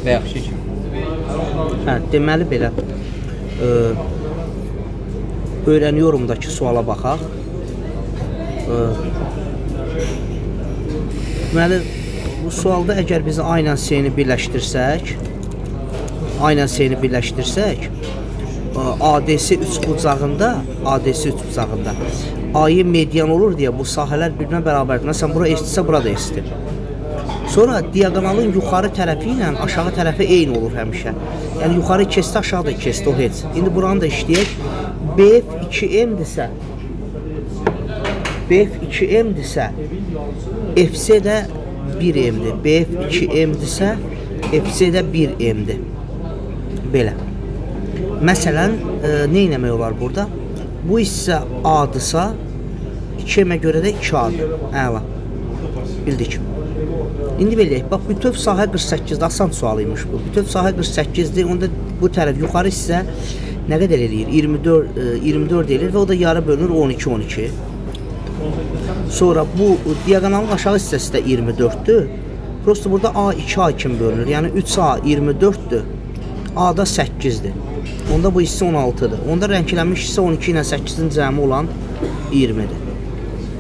Bayaqki kimi. Hə, deməli belə. Öyrəniyorumdakı suala baxaq. Deməli, bu sualda əgər biz A ilə C-ni birləşdirsək, A ilə C-ni birləşdirsək, ADC üçbucağında, ADC üçbucağında AY median olur deyə bu sahələr bir-birinə bərabərdir. Məsələn, bura S-dirsə, bura da S-dir. Sonra diaqonalın yuxarı tərəfi ilə aşağı tərəfi eyni olur həmişə. Yəni yuxarı kesdi, aşağı da kesdi o heç. İndi buranı da işləyək. BF 2M-dirsə, BF 2M-dirsə, FC də 1M-dir. BF 2M-dirsə, FC də 1M-dir. Belə. Məsələn, nə etmək olar burada? Bu hissə A-dırsa, 2M-ə görə də 2A-dır. Əla. Bildik. İndi belə deyək, bax bütöv sahə 48-dir. Asan sual imiş bu. Bütöv sahə 48-dir. Onda bu tərəf yuxarı hissə nə qədər eləyir? 24 24 eləyir və o da yarı bölünür 12 12. Sonra bu diaqonalın aşağı hissəsi də 24-dür. Prosta burada A 2A kimi bölünür. Yəni 3A 24-dür. A da 8-dir. Onda bu hissə 16-dır. Onda rənglənmiş hissə 12 ilə 8-in cəmi olan 20-dir.